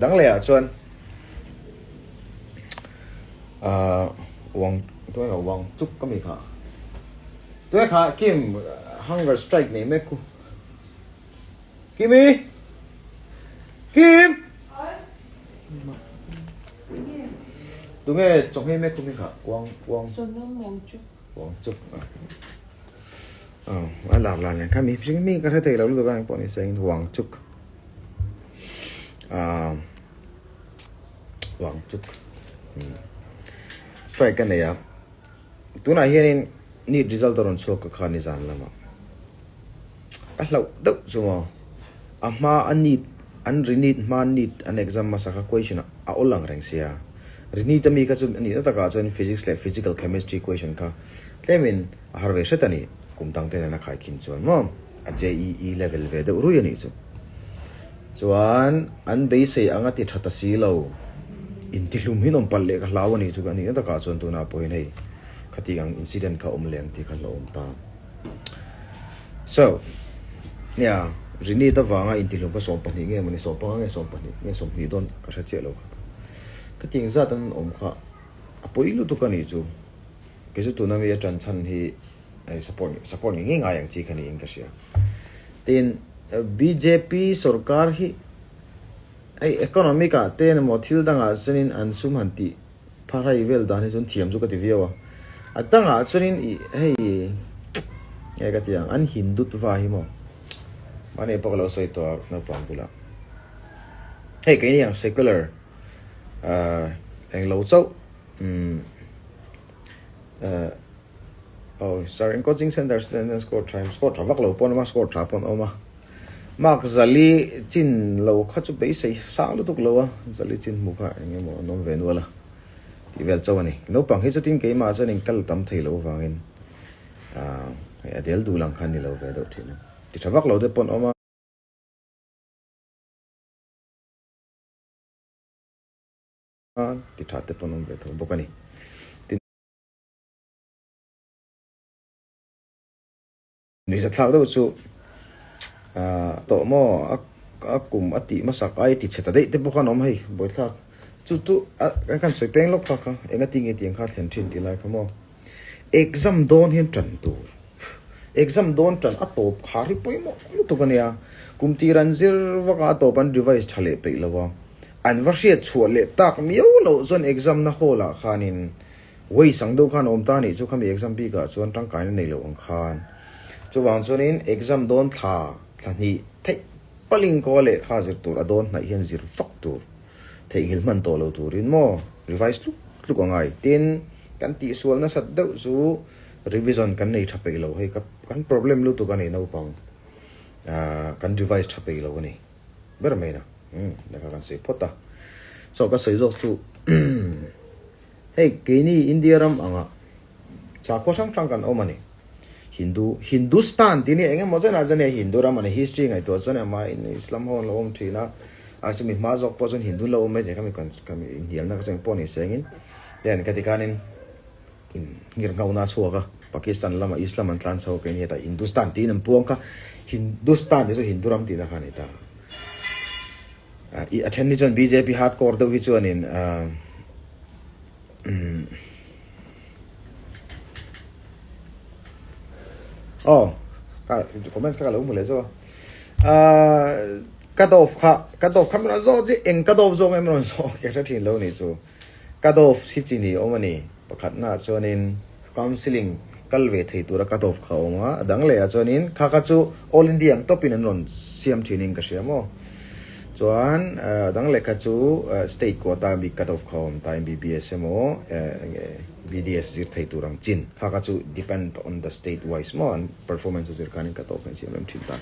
Dang leh ah chuan ahh Wang tunge kha Wang chuk ka mi kha tunge kha Kim hunger strike nei mek khu Kimi Kim tunge chawnghei mek khu mi kha Wang Wang Sonam Wang chuk Wang chuk ah a lar lan nen kha mi hring mi ka hre thei lo lutuk a engpawh ni se in Wang chuk. Ahh Wangchuk strike a nei a tunah hianin neet result a rawn chhuak ka kha nizan lamah ka hlauh deuh chu maw a hma a neet an ri neet hma neet an exam hmasa kha question a awl ang reng sia ri neet ami kha chu a nihna takah chuan physics leh physical chemistry question kha tlemin a har ve hret a ni kum dang te nena khaikhin chuan maw. A JEE level ve deuh rui a nih chu. Chuan an beisei ang a ti tha ta si lo. Intihlum hi an awm palh leh ka hlau a nih chu ka nihna takah chuan tunah pawhin hei khati ang incident kha awm leh ang tih kha hlauhawm ta. So, nia Rinit avanga intihlum kha 12 nge mawni 15 nge 12 nge 20 dawn ka hre chiah lo kha. Khatiang zat an awm kha a pawi lutuk a nih chu. Kei chu tuna mi a tan chhan hi hei support support ngei ngei ngai ang chi kha niin ka hria. Tin, bjp sorkar hi hei economic ah te emaw thil dangah chuanin an sum han tih pharai vel dan hi chuan thiam chu ka ti viau a. A dangah chuanin ih hei nge ka ti ang an Hindutva hi maw mahni pawh ka lo sawi tawh a naupang bulah. Hei keini ang secular ah englo chauh umm ah. Aw sir in coaching center student ten score tha em score tha vak lo pawn awm a score tha pawn awm a mark zali chin lo kha chu beisei sang lutuk lo a zali chin hmuh kha eng emaw an awm ve nual a tih vel chauh a ni naupang hi chutin keimah chuan in kal tam thei lo avangin ah hei a del duh lang kha a ni lo ve deuh thin a ti tha vak lo te pawn awm a. Ti tha te pawn awm ve tho bawk a ni. Nuihza thlak deuh chu ah tawh maw a a kum a tih hmasak ai ti chhe ta daih te pawh khan a awm hei buaithlak chu chu a kan sawi peng lawk kha kha eng a ti nge tiang kha a thlen thin tih lai kha maw exam dawn hian tan tur exam dawn tan a tawp khar hi pawimawh lutuk a nia kum tir an zir vak a a tawp an revise tha leh peih lo a an va hriat chhuah leh tak miau loh chuan exam na hall ah khanin Waste ang deuh khan a awm ta anih chu khami exam bikah chuan tangkaina nei lo ang khan. Chuvang chuanin exam dawn thla thla hnih theih paling kaw lehkha zir tur a dawn hnaih hian zir vak tur theihnghilh hman tawh lo turin maw revise tluk tluk a ngai. Tin, kan tihsual nasat deuh chu revision kan nei tha peih lo hei ka kan problem lutuk a ni naupang ah kan revise tha peih lo a ni ber mai na. Umm lehkha kan sawi phawt a. So ka sawi zawk chu Hei keini India ram anga sakhua hrang hrang kan awm a ni. Hindu, Hindustan tih ni eng emaw chen ah chuan hei Hindu ram a ni. History ngaihtuah chuan amah in Islam ho an lo awm thin a, a chumi hma zawk pawh chuan Hindu an lo awm mai thei kha mi kha mi inhnialna kha chu engpawh ni se engin ten khati khanin in nghirnghohna a chhuak a, Pakistan lama Islam an tlan chho keini hetah Hindustan tiin an puang kha Hindustan tih chu Hindu ram tihna kha a ni ta. A then hi chuan bjp hardcore deuh hi chuanin umm aw ka comments kha ka lo hmu leh zawk a ahh cut off kha cut off kha min rawn zawk chiah eng cut off zawk nge min rawn zawk ka hre thin lo nih chu cut off hi chi ni awm a ni pakhatna ah chuanin counselling kal ve thei tura cut off kha a awm a a dang leh ah chuanin kha kha chu all India ang tawpin an rawn siam thin in ka hria maw chuan a dang leh kha chu state quota mi cut off kha a awm ta M_B_B_S emaw enge B_D_S zir thei tur ang chin kha kha chu depend on the state wise maw an performance a zir khanin cut off an siam em thin ta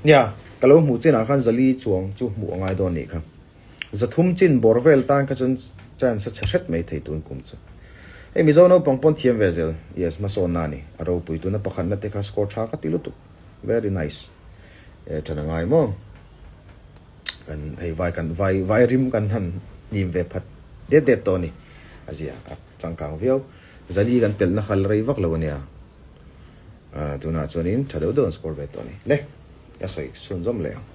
nia ka lo hmuh chinah khan zali chuang chu hmuh a ngai dawn nih kha. Zathum chin bawr vel tan kha chuan chance a chhe hret mai thei tun kum chu. Hei Mizo naupang pawn thiam ve zel. Yes, hmasawnna a ni. A ropui tuna pakhatna te kha score tha ka ti lutuk. Very nice. E than a ngai maw. Kan hei vai kan vai vai rim kan han hnim ve phat det det tawh a ni. A zia a changkang viau. Zali kan pelhna kha la rei vak lo a nia. Tunah chuanin tha deuh deuh an score ve tawh a ni. Le, ka sawi chhunzawm leh ang.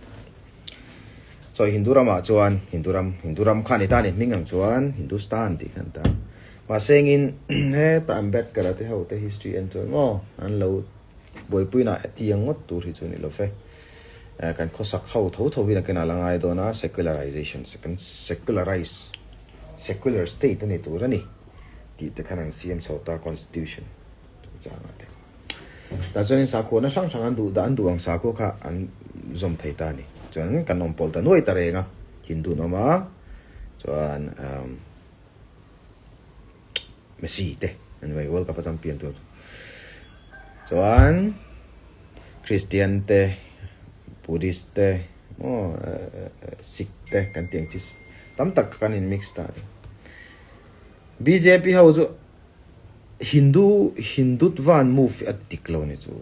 Sawi Hindu ramah chuan Hindu ram Hindu ram kha a ni ta a ni hming ang chuan Hindustan tih kha a ni ta. Mahse engin heta Ambedkar a te ho te history en chuan maw an lo buaipuina a ti ang ngawt tur hi chu a ni lo fe. Kan khawsak ho tho tho hi nakin a la ngai dawn a secularization kan secularize secular state a ni tur a ni tih te khan an siam chho ta constitution chungchangah te. Tah chuanin sakhuana hrang hrang an duh dah an duh ang sakhua kha an zawm thei ta a ni. Chuan kan awm pawl ta nuai ta reng a, Hindu an awm a, chuan umm Messi te an ni mai World Cup a champion tur chu. Chuan Christian te, Buddhist te, maw Sikh te kan tih ang chi tam tak kan in mix ta a ni. Bjp ho chu Hindu Hindutva an move hi a dik lo a ni chu.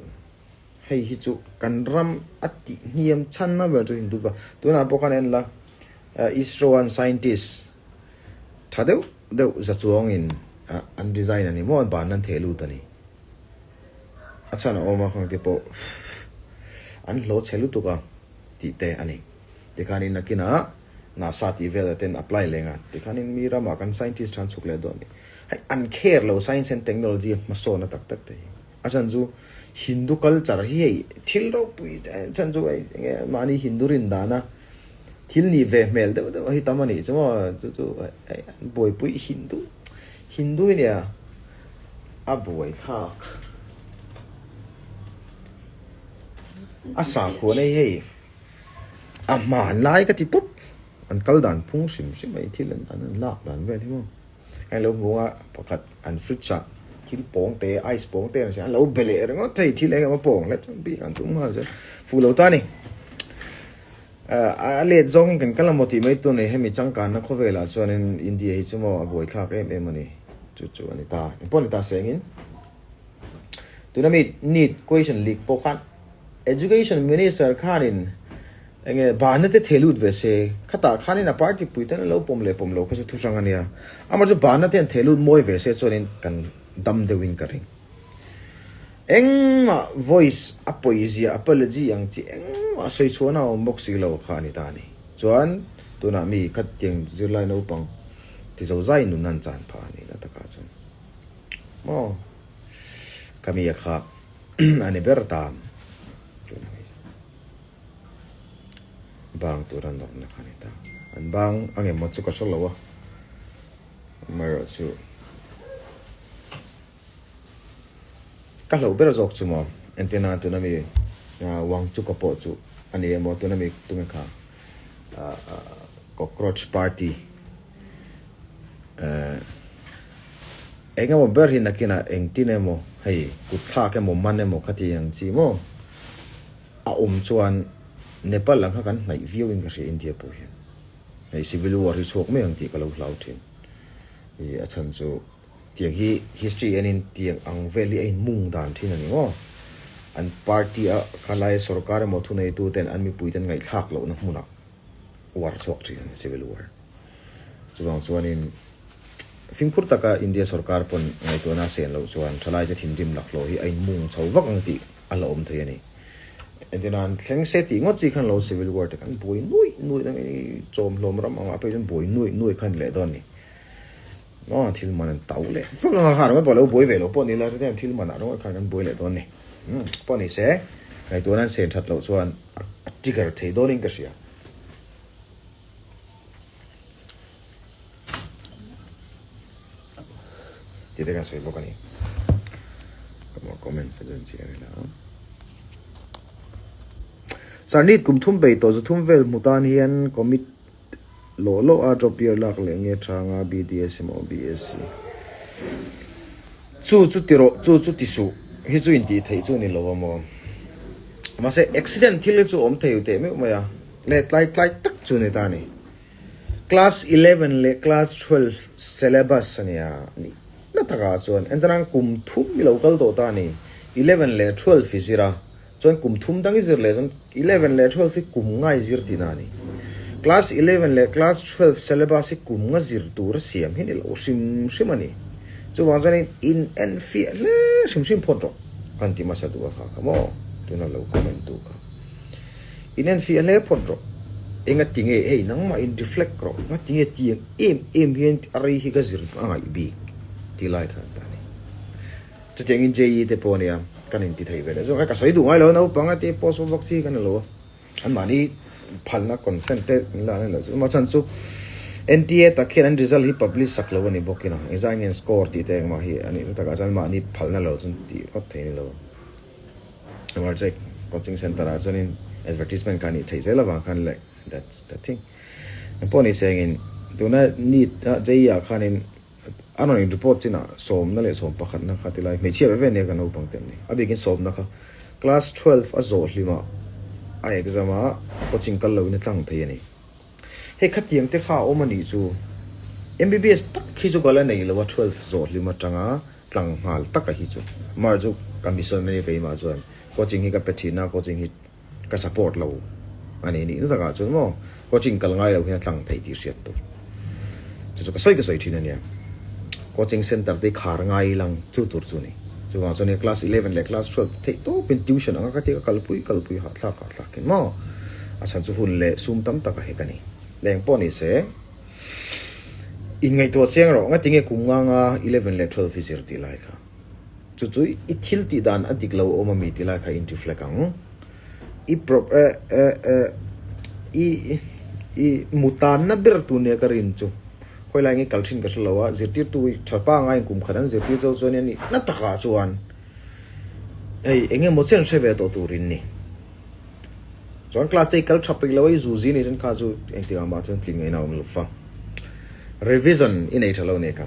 Hei hi chu kan ram a tih hniam chhanna ber chu Hindutva. Tunah pawh khan en la ISRO an scientist tha deuh deuh za chuangin an resign a ni maw an ban an theh lut a ni. A chhan a awm a khang te pawh an hlawh chhe lutuk a tih te a ni. Tikhanin nakinah NASA tih velah ten apply leng a, tikhanin mi ramah kan scientist than chhuk leh dawn a ni. Hei an care lo science and technology a hmasawn a tak tak te hi. A chhan chu Hindu culture hi hei thil ropui a chhan chu hei enge mahni Hindu rin dana thil nih ve hmel deuh deuh hi tam a nih chu maw chu chu hei an buaipui Hindu Hindu hi nia a buaithlak a sakhuana hi hei A hmanlai ka ti tawp, an kal dan phung hrim hrim a, thil an an lak dan vel hi maw. Heng lo hmu a pakhat an fridge ah thil pawng te ice pawng te an lo be leh ringawt thei thil eng emaw pawng hlek chuan bik an tum nghal zel fuh lo ta a ni. A let zawngin kan kal amaw tih mai tur a ni hemi changkanna khawvelah chuanin India hi chu maw a buaithlak em em a ni chu chu a ni ta engpawh a ni ta sengin. Tuna mi NEET question leak pawh khan Education Minister khanin enge bahna te theh lut ve se, khatah khanin a party pui ten a lo pawm leh pawm lo kha chu thu hrang a nia. Amah chu bahna te an theh lut mawi ve se chuanin kan dam deuhin ka ring. Engmah voice a pawizia apology ang chi engmah sawi chhuahna a awm bawk si lo kha a ni ta a ni. Chuan tunah mi khatiang zirlai naupang ti zo zai nun an chan phah a ni na takah chuan. Maw ka mi a kha a ni ber ta bang tur an awmna kha a ni ta an bang ang emaw chu ka hre lo a amaherawhchu ka hlauh ber zawk chu maw entir nan tuna mi Wangchuka pawh chu a ni emaw tuna mi tunge kha cockroach party. Eh, eng emaw ber hi nakinah engtin emaw hei kut thlak emaw man emaw kha ti ang chi maw a awm chuan Nepal ang kha kan hnaih viau in ka hria India pawh hian hei civil war hi chhuak mai ang tih ka lo hlau thin i a chhan chu tiang hi history enin tiang ang vel hi a in mung dan thin a ni maw an party a khalai sorkar emaw thuneitu ten an mipui ten ngaihthlak lohna hmunah war chhuak thin a ni civil war. Chuvang chuanin fimkhur taka India sorkar pawn ngaihtuahna a sen loh chuan thalaite thinrim laklawh hi a inmung chho vak ang tih a la awm thei a ni. Engtinan thleng se tih ngawt chi khan lo civil war te khan buai nuaih nuaih dang i chawm hlawm ram angah phei chuan buai nuaih nuaih khan leh dawn a ni. Maw thil man an tau leh vak ang a kha ringawt pawh lo buai ve lo pawh ni la hetiang thil manah ringawt khan kan buai leh dawn a ni. Umm pawh ni se ngaihtuahna an sen that loh chuan a trigger thei dawnin ka hria. Tih te kan sawi bawk a ni. Ka mah comments a chuan chiang ila. Sarnit kum thum bei tawh zathum vel hmu tan hian commit lawh lawh a drop year lak leh nge thanga BDS emaw BSc. Chu chu ti rawh chu chu ti suh hi chu intih theih chu ni lo a maw. Mahse accident thil hi chu awm thei teh meuh mai a. Leh tlai tlai tak chu ni ta a ni. Class 11 leh class 12 syllabus a nia ni na takah chuan entirang kum thum i lo kal tawh ta a ni. 11 leh 12 i zir a, chuan kum thum dang i zir leh chuan 11 leh 12 hi kum nga i zir tihna a ni. Class 11 leh class 12 syllabus hi kum nga zir tur a siam hi ni lo hrim hrim a ni. Chuvang chuanin in enfiah hle hrim hrim phawt rawh kan ti hmasa duh a kha kha maw tuna lo comment tu kha. In enfiah hle phawt rawh. Enga tinge hei nangmah in reflect rawh, nga tinge tiang em em hian a rei hi ka zir a ngaih bik tih lai kha an ta a ni. Chutiangin JE te pawh ania kan inti thei ve leh zawk a, ka sawi duh ngai lo a naupang a ti post vak vak chi kan ni lo a, anmahni phalna consent te an la ani lo chu, amah chhan chu NTA tak hian an result hi publish sak lo a ni bawk in a, engzah nge an score tih te engmah hi a nih na takah chuan anmahni phalna lo chu tih ngawt thei a ni lo. Emergec coaching center ah chuanin advertisement kha a nih theih zel avang khan leh that's the thing. Engpawh ni sengin tuna NEET a JEE ah khanin a rawn in report chinah sawmna leh sawm pakhatna kha tilai hmeichhia ve ve nia kan naupang te an ni. A bikin sawmna kha class 12 a zawh hlimah a exam a coaching kal loin a tlang thei a ni. Hei khatiang te kha a awm a nih chu. MBBS tak hi chu ka la nei lo a 12 zawh hlim atanga tlang nghal taka hi chu. Mar chu ka misual mai a keimah chuan coaching hi ka pe thin a, coaching hi ka support lo a ni nih na takah chuan maw coaching kal ngai lo hian a tlang thei tih hriat tur. Chu chu ka sawi ka sawi thin a nia. Coaching center te hi khar ngai lang chu tur chu a ni. Chuvang chuan class 11 leh class 12 te theih tawpin tuition anga ka tia ka kalpui kalpui hahthlak hahthlak in maw a chhan chu hun leh sum tam tak a hek a ni. Leng pawh ni se inngaihtuah chiang rawh nga tinge kum nga nga 11 leh 12 hi zir tih lai kha. Chu chu i thil tih dan a dik lo awm ami tih lai kha in reflect ang. I pro eh eh eh i i mutanna ber tur nia ka rin chu. Khawi lai nge kal thin ka hre lo a, zirtirtu hi tha pa ngaiin kum khat an zirtir chauh chuan nia na takah chuan hei eng emaw chen hre ve tawh turin ni. Chuan class te hi kal tha peih lo a, i zu zi ni chuan kha chu engtikah mah chuan tling ngaihna a awm lo fa. Revision i nei tha lo nia kha.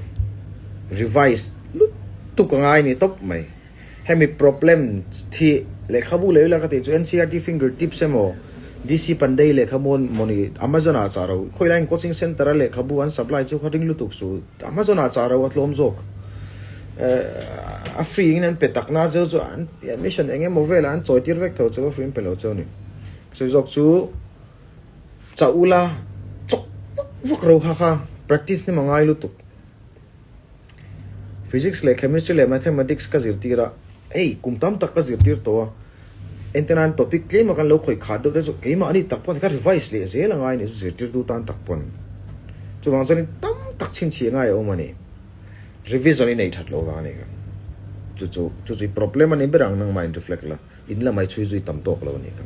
Revise lutuk a ngai ni tawp mai. Hemi problem thi lehkhabu leh ila ka tih chu NCERT finger tips emaw DC Pandey lehkhabu mawni Amazon ah chah ro khawi laiin coaching center a lehkhabu an supply chu kha ring lutuk su Amazon ah chah ro a tlawm zawk a free in an pe tak na chu chu an admission eng emaw velah an chawi tir vek tho chu a free an pe lo chu a ni sawi zawk chu chah ula chawk vak vak ro kha kha practice ni mangai lutuk. Physics leh Chemistry leh Mathematics ka zirtir a, hei kum tam tak ka zirtir tawh a, entirnan topic tlem a kan lo khawih khat deuh te chu keimah ani tak pawn ka revise leh zel a ngai a ni chu zirtirtu tan tak pawn. Chuvang chuanin tam tak chhinchhiah ngai a awm a ni. Revision i nei that loh vang a ni kha. Chu chu chu chu i problem a ni ber ang nangmah in reflect la, in lamah i chhui zui tam tawk lo a ni kha.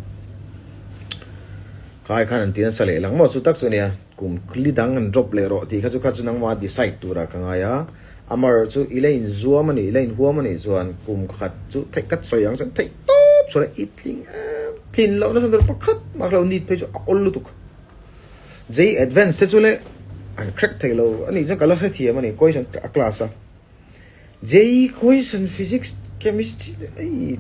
Khai khan an ti nasa leh lang maw chu tak chu nia. Kum li dang an drop leh rawh tih kha chu kha chu nangmah decide turah ka ngai a, amaherawh chu i la inzuam a nih, i la inhuam a nih chuan kum khat chu theih ka sawi ang chuan theih tawp chuan i tling em tlin loh nasa tur pakhat mah kha lo need phei chu a awl lutuk. JEE Advance te chu le an crack thei lo a nih chuan ka la hrethiam a ni question a class a. JEE question physics chemistry te ei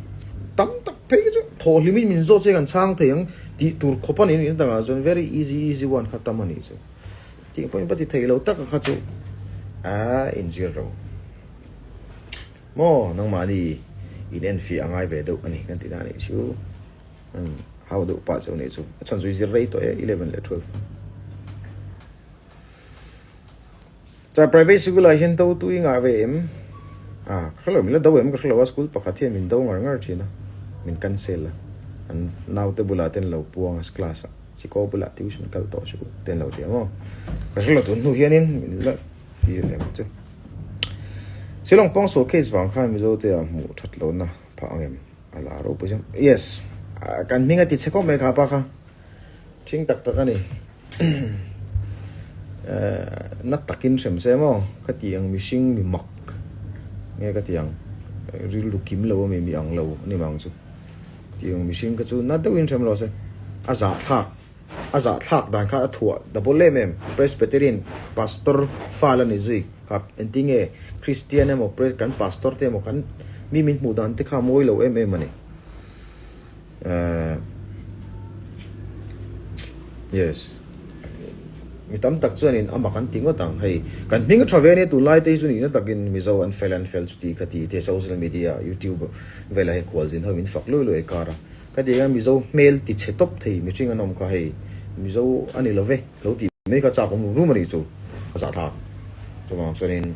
tam tak phei kha chu thawh hlim in min zawt che kan chhang thei ang tih tur khawp a ni nih na takah chuan very easy easy one kha tam a nih chu tih pawhin va ti thei lo tak a kha chu a inzir ro maw nangmahni in enfiah a ngai ve deuh a ni kan tih na nih chu hau deuh pah chu a nih chu a chhan chu i zir rei tawh e 11 leh 12. Chuan private sikul ah hian do tu i ngah ve em? Ah, ka hrelo, min la do em ka hrelo a, school pakhat hian min do ngar ngar thin a, min cancel a, an naute bulah te an lo puang a class ah, chikaw bulah tuition kal tawh chu te an lo ti a maw, ka hrelo tun hnu hianin min la ti em chu. Shillong pawngsual case vang khan Mizo te ah hmuh that lohna phah ang em? A la ropui chu. Yes, kan hming a ti chhe khawp mai kha pa kha. Thing tak tak a ni. Na takin hrem se maw ka ti ang mihring mi mak nge ka ti ang rilru kim lo ami mi ang lo a ni mang chu ti ang mihring kha chu na deuhin hrem lo se a zahthlak a zahthlak dan kha a thuah double em em Presbyterian pastor fa la ni zui kha engtinge Christian emaw kan pastor te emaw kan mi min hmuh dan te kha a mawi lo em em a ni. Yes. Mi tam tak chuanin a mak an ti ngawt ang. Hei, kan hming a tha ve ania tunlai te hi chu nihna takin Mizo an fel an fel chuti kha ti te social media, YouTube velah hei khualzin ho min fak luai luai kar a. Ka ti hian Mizo hmel ti chhe tawp thei mihring an awm kha hei Mizo a ni lo ve lo tih mai kha chak awm rum rum a nih chu a zahthlak. Chuvang chuanin.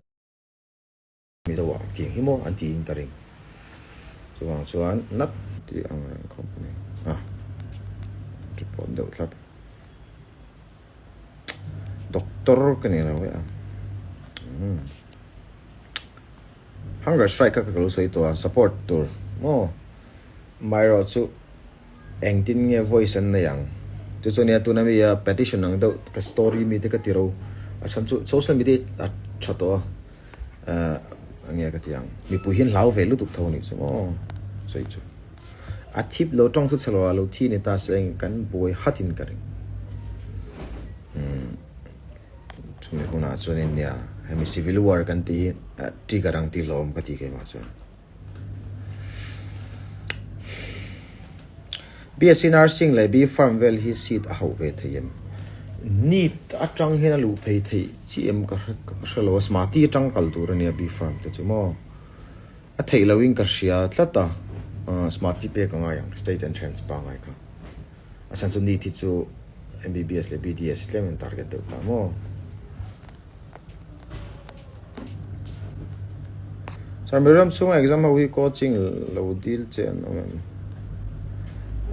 Mizo ah tiang hi maw an tiin ka ring. Chuvang chuan nat tih ang reng khawp mai. A report deuh thlap. Doctor ka ni lo e a. Hunger strike kha ka lo sawi tawh a, support tur maw? Amaherawh chu engtin nge voice an nei ang? Chu chu nia tuna mi a petition ang deuh ka story mi te ka ti ro. A chhan chu social media a tha tawh a, ahh enge ka ti ang mipui hian hlau ve lutuk tho a nih chu maw sawi chu. A thip lo tawng thu chhe lo ah lo thi ni ta se eng kan buai hatin ka ring. Umm. Chumi hunah chuanin nia hemi civil war kan tih hi trigger ang tih hlawm ka ti keimah chuan. BSc Nursing leh B Pharm vel hi seat a hauh ve thei em? NEET atang hian a luh phei theih chi em ka hre ka hre lo a, Smati atang kal tur ania B Pharm te chu maw? A theih lohin ka hria tlat a, Smati pek a ngai ang state entrance pangngai kha. A chhan chu NEET hi chu MBBS leh BDS hi tlem in target deuh ta maw? Sir Mizoram chhunga exam ho hi coaching lo dil che an awm em?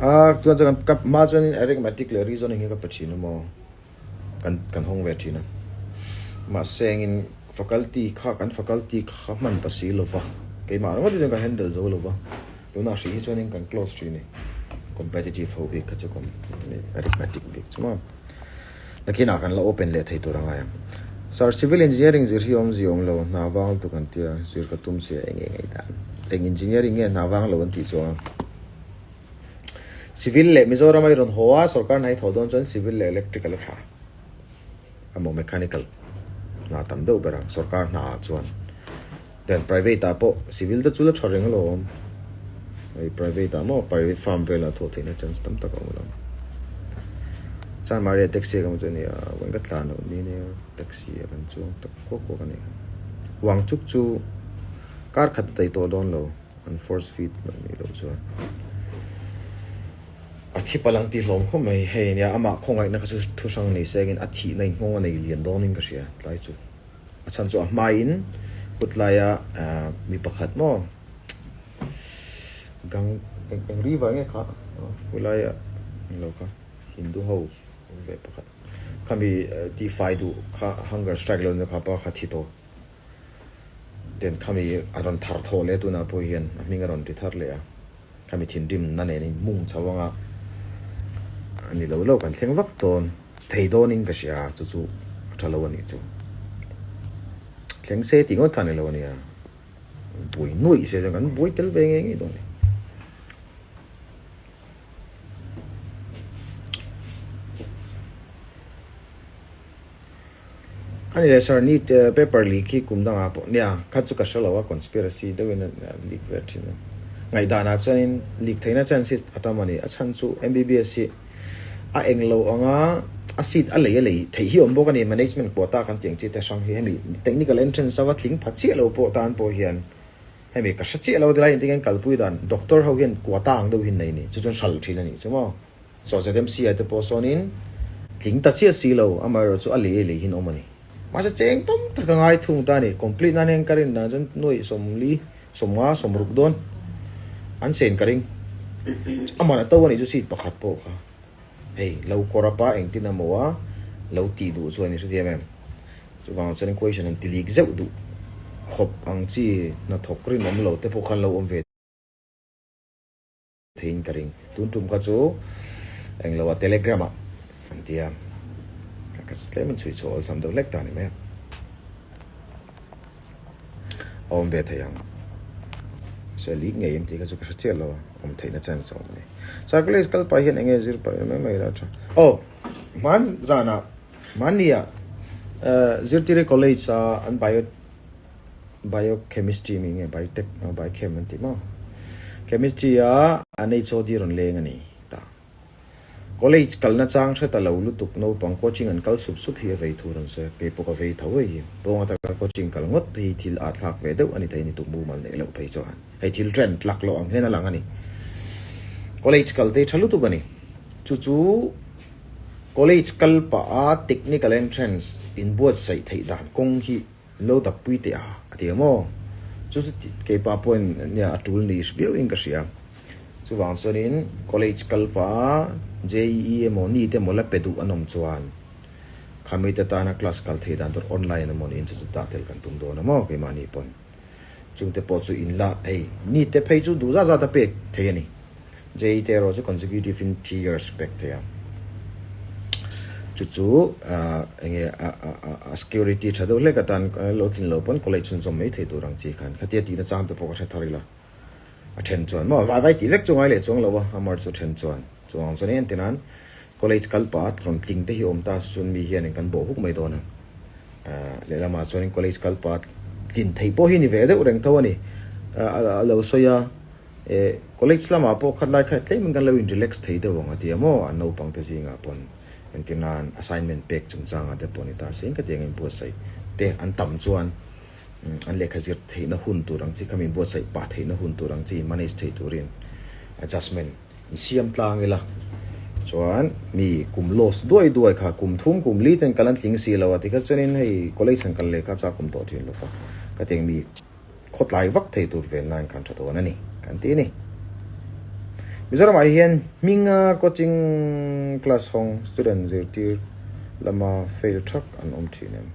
A chuan chuan ka hma chuan arithmetic leh reasoning hi ka pe thin a maw? Kan kan hawng ve thin a. Mahse engin faculty kha kan faculty kha hman ta si lova keimah ringawt hi chuan ka handle zo lova tunah hrih hi chuanin kan close thin a ni competitive ho bik kha chu arithmetic bik chu maw nakinah kan la open leh thei tur a ngai ang. Sir civil engineering zir hi awmzia awm lo hna vang lutuk an tia zir ka tum sia eng eng ei dan eng engineering nge hna vang lo an tih chuang a. Civil leh Mizoram a i rawn haw a, sorkar hna i thawh dawn chuan civil leh electrical a tha emaw mechanical hna tam deuh ber ang sorkar hna ah chuan. Then private ah pawh civil te chu la tha reng alawm. Hei private ah maw private firm velah thawh theihna chance tam tak a awm alawm. Chuan Maria taxi a ka hmu chu a ni a, vawiin ka tlan loh ni nia taxi a kan chuang tak kuak kuak a nih kha. Wangchuk chu kar khat a daih tawh dawn lo. An force feed loh nih loh chuan a thi palh ang tih hlawm khawp mai. Hei nia amah khawngaihna kha chu thu hrang nei se angin a thihna in nghawng a nei lian dawnin ka hria tlai chu. A chhan chu a hmain kutlaia mi pakhat maw gang eng river nge kha khulaia englo kha Hindu ho ve pakhat khami tihfai duh kha hunger strike lo nia kha pa kha thi tawh. Ten khami a rawn thar thawh leh tunah pawh hian a hming a rawn ti thar leh a, khami thinrimna nen in mung chho anga a ni lo lo kan thleng vak dawn thei dawnin ka hria a, chu chu a tha lo a nih chu. Thleng se tih ngawt kha a ni lo a nia, buai nuaih se chuan kan buai tel ve ngei ngei dawn a ni. A ni leh sir, NEET paper leak hi kum dangah pawh nia, kha chu ka hre lo a, conspiracy deuhin a leak ve thin a. Ngaihdanah chuanin leak theihna chance hi a tam a ni. A chhan chu MBBS hi a eng lo anga a seat a lei a lei theih hi a awm bawk a ni. Management quota kan tih ang chi te hrang hi hemi technical entrance a va tling pha chiah lo pawh tan pawh hian hemi ka hre chiah lo tilai engtin nge an kalpui dan doctor ho hian quota ang deuh hi an nei a ni. Chu chuan hral thin a nih chu maw. Chaw ZMC ah te pawh sawnin tling ta chiah si lo, amaherawh chu a lei a lei hian awm a ni. Mahse cheng tam tak a ngai thung ta a ni, complete nan hian ka rin dan chuan nuaih sawmli, sawmnga, sawmruk dawn an sen ka ring. Aman a to a nih chu seat pakhat pawh kha hei lo kawr a pa engtin emaw a lo tih duh chuan i hrethiam em? Chuvang chuan question an ti lik zeuh duh khawp ang chi hnathawk rinawm lo te pawh khan lo awm ve. Theiin ka ring. Tun tum kha chu englo ah telegram ah an ti a, ka chu tlem in chhui chhuah awlsam deuh hlek ta a ni mai a. A awm ve thei ang. Mahse leak ngei em tih kha chu ka hre chiah lo a, awm theihna chance a awm a ni. Circulate kal pah hian enge zir pah mai mai ila tha. Aw, hman zanah, hmanni ah Zirtiri College a an bio Biochemistry mi nge biotech emaw biochem an tih maw? Chemistry a an HOD rawn leng a ni ta. College kalna chang hre ta lo lutuk naupang coaching an kal sup sup hi a vei thu rawn sawi a, kei pawh ka vei tho hei hi. Pawnga taka coaching kal ngawt hi thil aa thlak ve deuh a ni thei a ni tuk mumal neih loh phei chuan. Hei thil trend tlak loh ang hian a lang a ni. College kal te hi tha lutuk a ni. Chu chu college kal pah a technical entrance inbuatsaih theih dan kawng hi Lo dap pui teh a, a ti a maw? Chu chu keipa pawhin nia a tul ni viauin ka hria. Chuvang chuanin college kal pah a JEE emaw NEET emaw la pe duh an awm chuan. Khamite tana class kal thei dan tur online emaw niin chu chu dah tel kan tum dawn a maw keimahni pawn. Chungte pawh chu in la hei NEET te phei chu duh zat zat a pek thei a ni. JEE te erawh chu consecutive in 3 years pek thei a. Chu chu enge a security tha deuh hlek atan lo tlin lo pawn college chhunzawm mai thei tur ang chi khan khatia tihna chang te pawh ka hre thar ila. A then chuan maw vai vai tih vek chu ngai leh chuang lo a, Amar chu then chuan chuang chuan en tin an college kal pah a rawn tling te hi awm ta chuan mi hianin kan bawh huk mai dawn a, lehlamah chuanin college kal pah a tlin thei pawh hi ni ve deuh reng tho a ni, a lo sawi a, eh college lamah pawh khat lai kha tlemin kan lo in relax thei deuh ang a ti a maw an naupang te zingah pawn entir nan assignment pek chungchangah te pawh ni ta se ka tiang inbuatsaih te an tam chuan. An lehkha zir theihna hun tur ang chi kha min buatsaih pah theihna hun tur ang chi manage thei turin adjustment in siam tlang ila chuan mi kum loss duai duai kha kum thum kum li ten kal an tling si lo a tikha chuanin hei college han kal leh kha chak awm tawh thin lo fa ka tiang mi khawtlai vak thei tur ven nan khan tha dawn a ni kan ti a ni. Mizoramah hian hminga coaching class hawng student zirtir lama fail thak an awm thin em?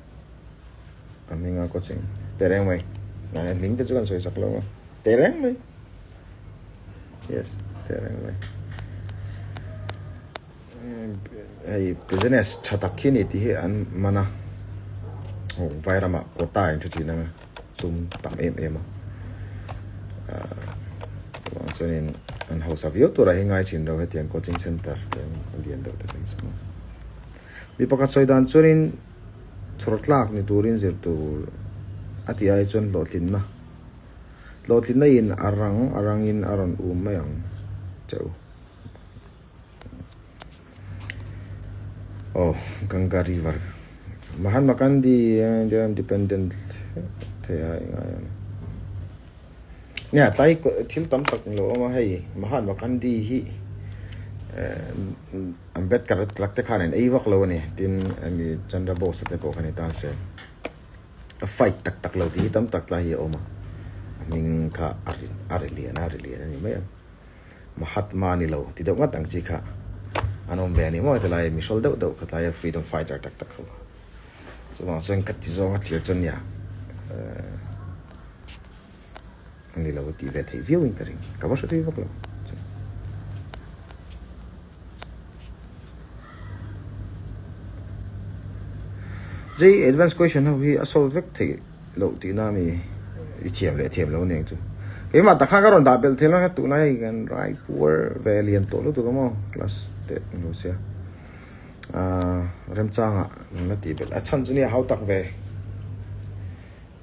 A hminga coaching teh reng mai a hming te chu kan sawi chak lo a teh reng mai yes teh reng mai hei business tha tak khi ni tih hi an man a aw vai ramah quota in tha thin anga sum tam em em a chuvang chuanin an hausa viau turah hi ngai thin lo hetiang coaching center te a lian deuh te phei chu mi pakhat sawi dan chuanin. Chhawr tlak ni turin zir tur a tih ai chuan hlawhtlinna hlawhtlinna in a rang a rangin a rawn um mai ang che u. Aw Ganga river Mahatma Gandhi India independent thei a i ngai ang. Nia tlai thil tam tak lo awm a hei Mahatma Gandhi hi Ambedkar tlak te khan an ei vak lo a ni tin hemi Chandra Bose te pawh kha ni tan se a fight tak tak lo tih hi tam tak tlai hi a awm a a hming kha a ri a ri lian a ri lian a ni mai ang Mahatma ni lo ti deuh ngat ang chi kha an awm ve a ni maw helai mi hrawl deuh deuh kha tlai a freedom fighter tak tak ho kha chuvang chuan ka ti zawng a thlir chuan nia eh. A ni lo tih ve theih viau in ka ring. Ka va hre thui vak lo. Jei advance question ho hi a solve vek theih loh tihna mi i thiam leh thiam lo aniang chu. Keimah tak khan ka rawn dah belh theih lo a tunlai hei kan rai puar ve lian tawh lutuk a maw class te an lo sia. Ahh remchangah an la tih belh a chhan chu nia hau tak ve.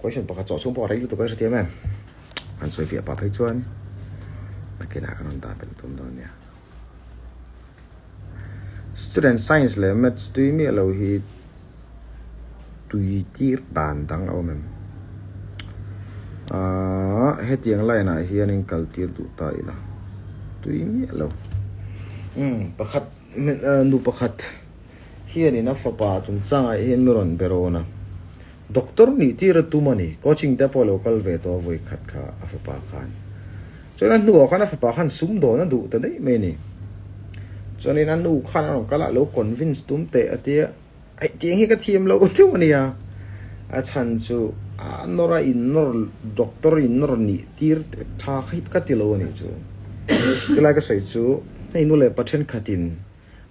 Question pakhat chawh chhung pawh a rei lutuk a hrethiam em? An sawi fiah pah phei chuan nakinah kan rawn dah belh tum dawn nia. Student science leh maths tui miah lo hi tui tir dan dang a awm em? Aaa hetiang line ah hianin kal tir duh ta ila tui miah lo. Umm pakhat nu pakhat hianin a fapa chungchangah hian mi rawn be rawn a. Doctor nih tir a tum a ni. Coaching te pawh a lo kal ve tawh a vawi khat kha a fapa khan. Chuan a hnuah khan a fapa khan sum dawn a duh ta daih mai a ni. Chuanin a nu khan a rawn kal a, a lo convince tum teh a tia, Aih tiang hi ka thiam lo deuh a nia. A chhan chu a nawr a in nawr, doctor in nawr nih tir tha kha hi ka ti lo a nih chu. Chulai ka sawi chu hei nu leh pa thenkhatin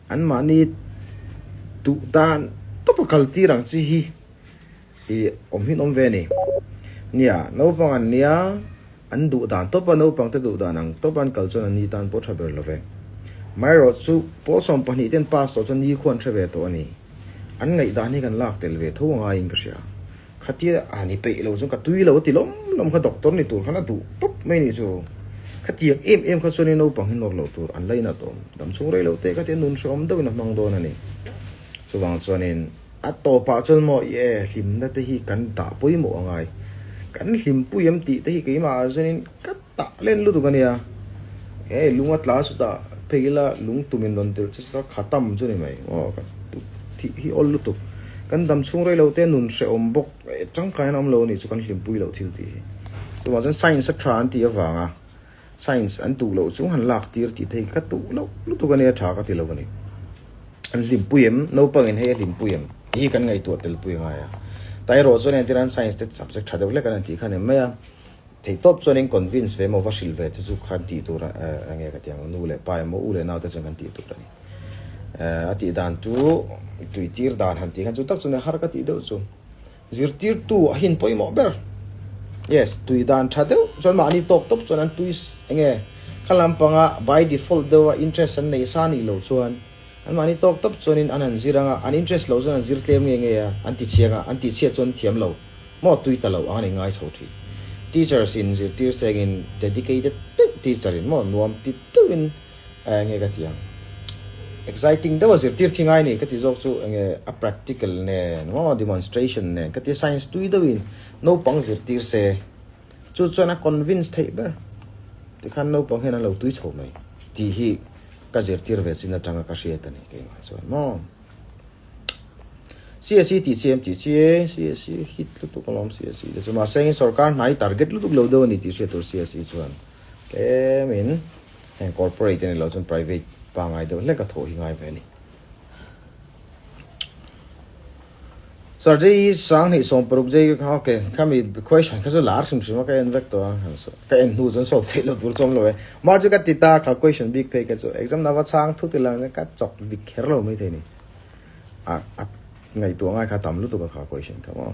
anmahni duh dan tawpa kal tir ang chi hi I awm hin awm ve a ni. Nia, naupang an nia, an duh dan tawp a, naupang te duh dan ang tawp a an kal chuan an ni tan pawh tha ber lo ve. Amaherawh chu pawl 12 ten pass tawh chuan ni khuan hre ve tawh a ni. An ngaihdan hi kan lak tel ve tho angaiin ka hria. Khatia a ni peih lo chuan ka tui lo a ti lawm lawm kha doctor ni tur khan a duh tawp mai ni chu. Khatiang em em kha chuan naupang hi nawr loh tur an lainat awm. Dam chhung rei lo te khatia nun hrehawm deuhin a hmang dawn a ni. Chuvang chuanin. A tawpah chuan maw i e hlimna te hi kan dah pawimawh a ngai. Kan hlimpui em tih te hi keimah ah chuanin ka tah len lutuk a nia. Hei lung a tla chutah phei ila lung tumin rawn tel che sa khatam chu ni mai aw ka thih hi awl lutuk. Kan dam chhung rei lo te nun hrehawm bawk tangkai an awm lo a nih chu kan hlimpui loh thil tih hi. Chuvang chuan science a tha an tih avanga Science an tuh loh chung han lak tir tih thei ka tuh loh lutuk a nia tha ka ti lo a ni. An hlimpui em? Naupangin hei a hlimpui em? Tih hi kan ngaihtuah tel pui ngai a. Tah erawh chuan entir an science te subject tha deuh hlek an han tih kha a ni mai a. Theihtawp chuan in convince ve emaw va hrilh ve te chu khan tih tur a nge ka ti ang, nu leh pa emaw u leh nau te chuan kan tih tur a ni. A tih dan chu tuitir dan han tih khan chu tak chu nia har ka tih deuh chu. Zirtirtu a hin pawimawh ber. Yes, tui dan tha deuh chuan mahni tawk tawp chuan an tui enge kha lampanga by default deuha interest an nei sa nih loh chuan an mahni tawk tawp chuanin an han zir anga an interest loh chuan an zir tlem nge nge a, an ti chhiang a, an tih chhiat chuan thiam lo maw tui ta lo ang an inngai chho thin. Teachers in zirtir sengin dedicated deuh teacher in maw nuam ti deuhin Enge ka ti ang? Exciting deuh a zirtir thi ngai ni ka ti zawk chu enge a practical nen maw demonstration nen ka ti science tui deuhin naupang zirtir se chu chuan a convince theih ber tikhan naupang hian an lo tui chho mai tih hi ka zirtir ve chin atanga ka hriat a ni keimah chuan maw. CSE tih chi em tih chi e CSE hit lutuk alawm CSE te chu mahse engin sorkar hnai target lutuk lo deuh a ni tih hriat tur CSE chuan tlemin Heng corporate a ni lo chuan private pangngai deuh hlek a thawh hi ngai ve a ni. Sir J 20 16 J kha okay khami question kha chu lar hrim hrim a ka en vek tawh a ka en hnu chuan solve theih loh tur chu awm lo e mar chu ka ti ta kha question bik phei kha chu exam na va chhang thut ila ka chawk dik kher lo mai thei ni a a ngaihtuah ngai kha tam lutuk a kha question kha maw.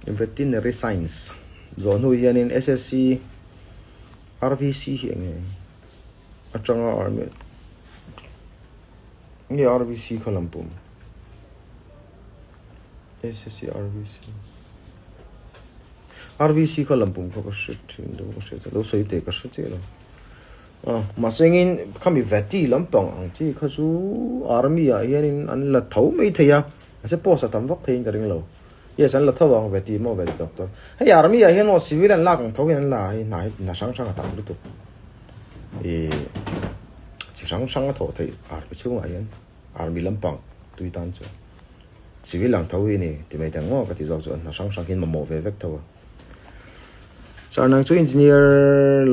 Veterinary Science zawh hnu hianin SSC RVC hi eng nge atanga army nge RVC kha lam pum SSC RVC RVC kha lam pum kha ka hre thin deuh ka hria chuan lo sawi teh ka hre chiah lo a mahse engin khami veti lampang ang chi kha chu army ah hianin an la tho mai thei a mahse post a tam vak theiin ka ring lo yes an la tho ang veti maw veti doctor hei army ah hian maw civil an lak ang tho hian an la a hei hna hi hna hrang hrang a tam lutuk ih chi hrang hrang a thawh theih army chhungah hian army lampang tui tan chuan. Civil ang tho hi ni ti mai teng maw ka ti zawk chu an hna hrang hrang hian mamawh ve vek tho a. Sir nang chu engineer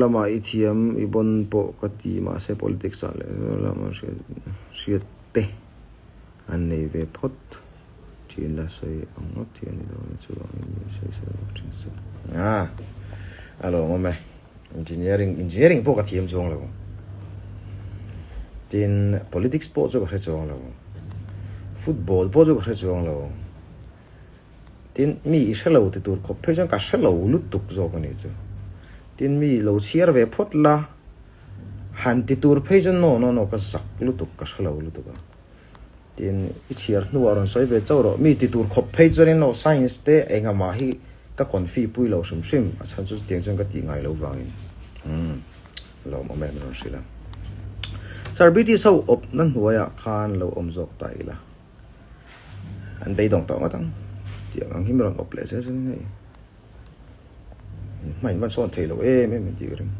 lamah i thiam i bon pawh ka ti mahse politics ah leh lama hriat hriat te an nei ve phawt thin la sawi ang ngawt hi a ni lo a ni chuvangin mi sawi sawi vak thin suh. Ah a lawmawm e. Engineering engineering pawh ka thiam chuang lo. Tin politics pawh chu ka hre chuang lo. Football pawh chu ka hre chuang lo. Tin mi i hre lo ti tur khawp phei chuan ka hre lo lutuk zawk a nih chu. Tin mi lo chhiar ve phawt la han ti tur phei chuan no no no ka zak lutuk ka hre lo lutuk a. Tin, i chhiar hnuah rawn sawi ve chauh rawh. Mi ti tur khawp phei chuanin aw science te engah hi ka confi pui lo hrim hrim. A chhan chu chutiang chuan ka tih ngai lo vangin. Umm, lawmawm em rawn hrilh a. Sir, British ho awpna hnuaiah khan lo awm zawk ta ila. An beidawng tawh ngawt ang. Tiang ang hi mi rawn awp leh zel chuanin hei. Hma in van sawn thei lo em em tih ka ring.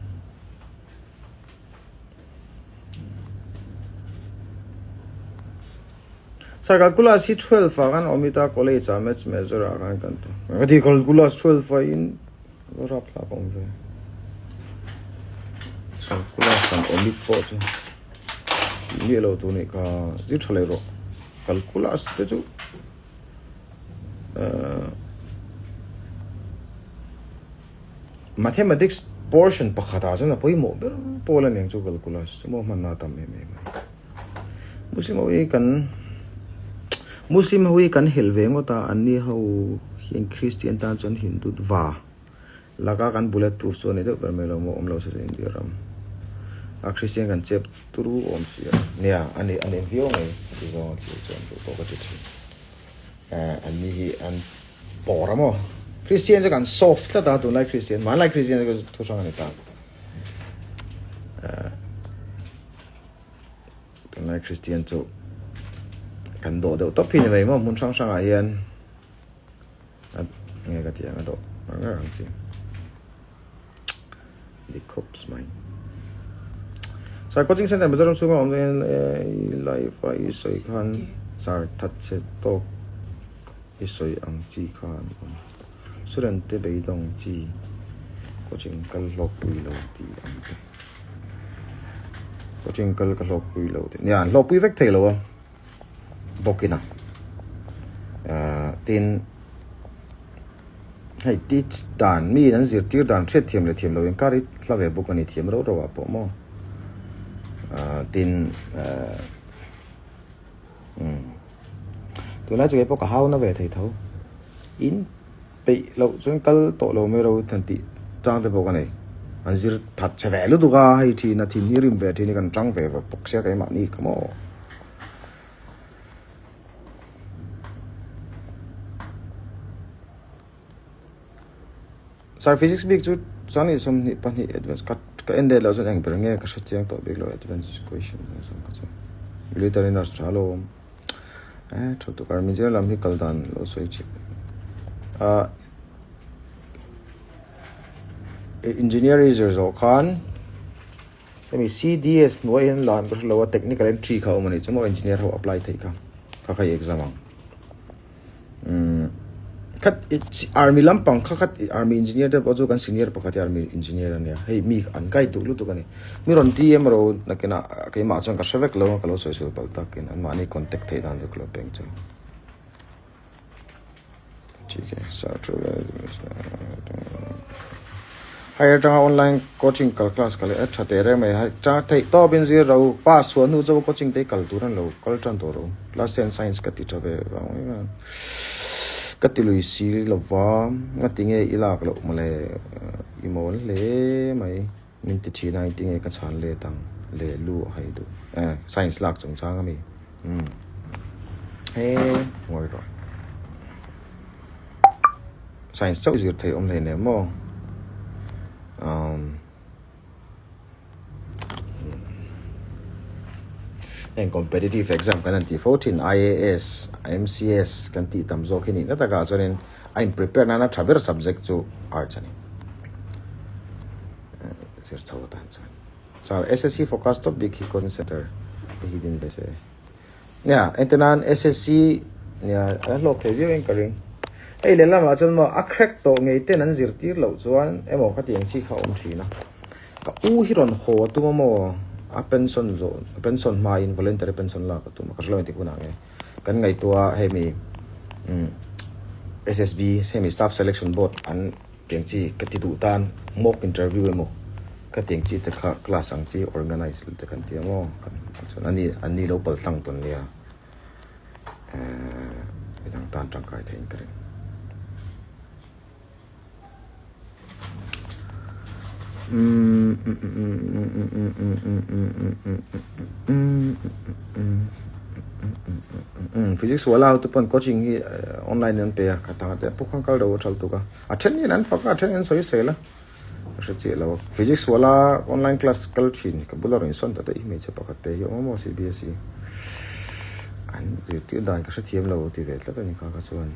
Sir calculus hi 12 ah khan awm ita college ah maths major ah khan kan tu. Ka ti calculus 12 ah in va rap thlak awm ve. Calculus kan awm it pawh chu mi lo tu ni ka zir tha leh rawh. Calculus te chu Mathematics portion pakhatah chuan a pawimawh ber pawl a ni ang chu calculus chu maw hmanna a tam em em a ni. Muslim ho hi kan Muslim ho hi kan helh ve ngawt a anni ho hian Christian tan chuan Hindutva laka kan bullet proof chu a ni deuh ber mai lo maw awm lo se chu India ram a Christian kan chep turu awm si a nia a ni a ni viau mai a ti zawng a thil chuan duh pawh ka ti thin. An ni hi an pawr a maw? Christian chu kan soft tlat a, tunlai Christian, hmanlai Christian chu thu hrang a ni ta. Tunlai Christian chu kan dawh deuh tawp hi ni mai maw hmun hrang hrangah hian nge ka ti ang a dawh ngar ngar ang chi. Dik khawp mai. Sir coaching center Mizoram chhunga awm hian i life a i sawi khan sir that chhe tawk. I sawi ang chi kha an awm. Student te beidawng chi coaching kal hlawkpui lo tih ang te. Coaching kal ka hlawkpui lo tih. Nia an hlawkpui vek thei lo a bawkin a. Tin hei teach dan mi an zirtir dan hriat thiam leh thiam lo inkar hi hla ve bawk a ni thiam rauh rauh ah pawh maw. Tin. Umm. Tunlai chu keipawh ka hau na ve thei tho. In peih loh chuan kal tawh lo mai ro han tih chang te pawh ka nei. An zir that che ve lutuk a, hei thin a thin hi rim ve thin hi kan tang ve ve bawk sia keimahni kha maw. Sir physics bik chu chuan i 22 advance ka ka en leh loh chuan eng ber nge ka hre chiang tawh bik lo advance question ang zawng kha chu military nurse tha lo awm eh tha tuk army zir lam hi kal dan lo sawi chip ah engineer i zir zawh khan hemi C_D_S hnuai hian lan ka hre lo a technical entry kha a awm a ni chu maw engineer ho apply theih kha kha kha i exam ang. Umm khat army lampang kha khat army engineer te pawh chu kan senior pakhat hi army engineer a nia hei mi an kai duh lutuk a ni mi rawn ti em ro nakinah keimah chuan ka hre vek lo a ka lo sawi sual palh takin anmahni contact theih dan chu ka lo peng chu. Hei atanga online coaching kal class ka leh a tha teh reng mai a tang theih tawp in zir ro pass chhuah hnu chu coaching te hi kal tur a ni lo kal tan tawh ro class ten science ka ti tha ve vang mai a ka ti lui si lova nga ti nge i lak loh mawle i mawl hle mai min ti thin a engtin nge ka chhan let ang leh lu a hai duh eh science lak chungchang a mi. Umm he ngawi rawh science chauh zir theih awm hlei nem maw umm heng competitive exam kan han tih fo thin I_A_S M_C_S kan tih tam zawk hi nihna takah chuanin a in prepare nana tha ber subject chu arts a ni zir chho atan chuan. Sir, SSC focus tawp bik hi coaching center te hi din ve se. Nia, ente nan SSC nia a la hlawk thei viau in ka ring. Hei lehlamah chuan maw a crack tawh ngei ten an zirtir loh chuan emaw khatiang chi kha a awm thin a. Ka u hi rawn haw a tum a maw a pension zawh a pension hmain voluntary pension lak a tum a ka hre lo engtik hunah nge. Kan ngaihtuah a hemi umm SSB hemi staff selection board an Tiang chi ka ti duh tan mock interview emaw ka tiang chi te kha class ang chi organize te kan ti ang aw kan chuan ani an ni lo pal tlang tawn nia eh midang tan tangkai theihin ka ring. Physics wala ho te pawn coaching hi online in an pe a ka tanga te pawh khan kal deuh a thal tuk a. A then hian an fak a, a then hian an sawi sel a, ka hre chiah lo. Physics wala online class kal thin ka bula rawn insawn ta daih hmeichhe pakhat te hi awm a maw CBSE an zirtir dan ka hrethiam lo ti ve tlat a ni kha kha chuan.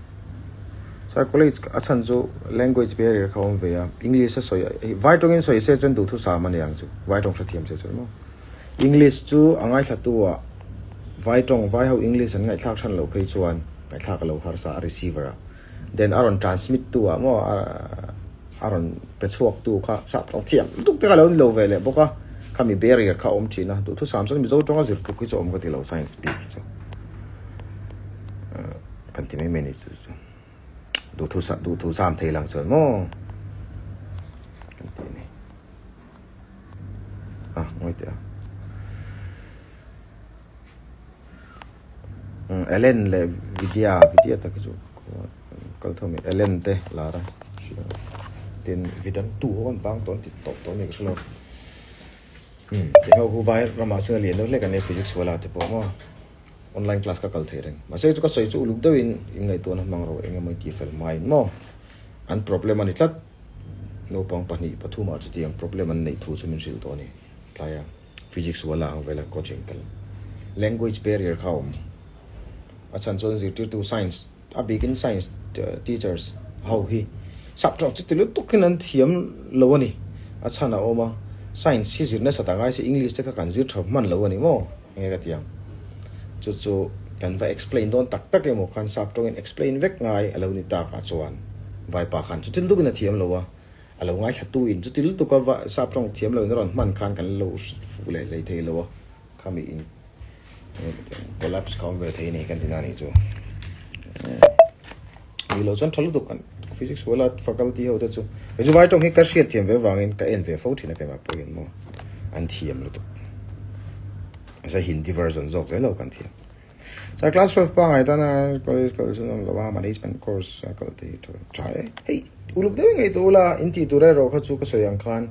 Sir college a chhan chu language barrier kha awm ve a, English a sawi a, vai tawngin sawi se chuan duhthusam a ni ang chu, vai tawng hrethiam se chuan maw. English chu a ngaithlatu ah vai tawng vai ho English an ngaihthlak than loh phei chuan ngaihthlak a lo harsa a receiver ah. Then a rawn transmit tu ah maw a rawn pe chhuak tu kha sap tawng thiam lutuk te kha lo ni lo ve leh bawk a, khami barrier kha a awm thin a, duhthusam chuan Mizo tawnga zir tluk hi chu a awm ka ti lo science bik hi chu kan ti mai mai a ni chu chu duhthusa duhthusam thei lang chuan maw kan ti a ni a ngawi teh a. Ellen leh Vidya Vidya tak hi chu kal tho mai Ellen te lar a tin Vidan tu ho an bang tawh an ti tawp tawh a ni ka hre lo umm ti ho hu vai ramah chuan a lian deuh hlek a nia physics wala te pawh maw online class ka kal thei reng mahse chu ka sawi chu uluk deuhin inngaihtuahna hmang rawh eng emaw i tih fel hmain maw an problem a ni tlat naupang pahnih pathumah chutiang problem an neih thu chu min hrilh tawh a ni tlai a. Physics wala ang vela coaching kal language barrier kha a awm. A chhan chuan zirtirtu science a bikin science teachers ho hi sap tawng chuti lutuk hian an thiam lo a ni. A chhan a awm a, science hi zir nasa ta ngai se English te kha kan zir tha hman lo a ni maw? Enge ka ti ang. Chu chu Kan va explain dawn tak tak emaw khan sap tawngin explain vek ngai a lo ni tak ah chuan vaipa khan chuti lutukin a thiam lo a, a lo ngaithla tu in chuti lutuka va sap tawng thiam lo in a rawn hman khan kan lo fuh leh hlei thei lo a, khami in collapse kha awm ve thei a ni kan ti na nih chu. Ni lo chuan tha lutuk kan physics wala faculty ho te chu kei chu vai tawng hi ka hriat thiam ve vangin ka en ve fo thin a keimah pawhin maw an thiam lutuk za hindi version zawk zel lo kan thiam sir class 12 pangai tana college kal chu nawm lo a management course a kal te hi tha tha e hei uluk deuh ngei tu ula in tih tur erawh kha chu ka sawi ang khan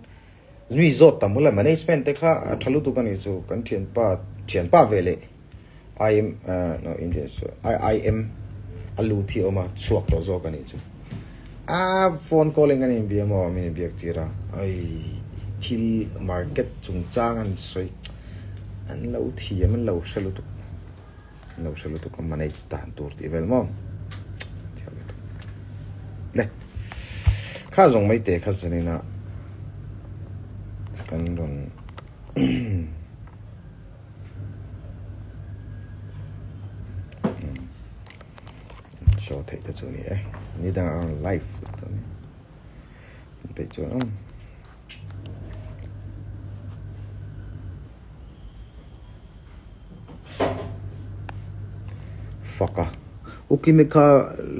mi zawt tam ula management te kha a tha lutuk a ni chu kan thianpa thianpa ve leh IM no Indian so IIM a lut hi a awm a chhuak tawh zawk a nih chu a phone calling an inbia maw min inbiak tir a ai thil market chungchang an sawi an lo thiam an lo hre lutuk an lo hre lutuk a manage dan tur tih vel maw thiam lutuk le kha zawng mai te kha zanina kan rawn Show theih te chu a ni e ni dangah a rawn live leh dawn a ni peih chuan awm. Fak a Ukimi kha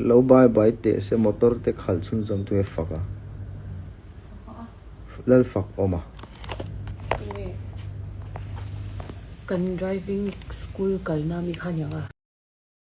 lo bai bai teh se motor te khalh chhunzawm tu hi fak a. Lalfak awm a. Tunge kan driving school kalna mi kha aniang a.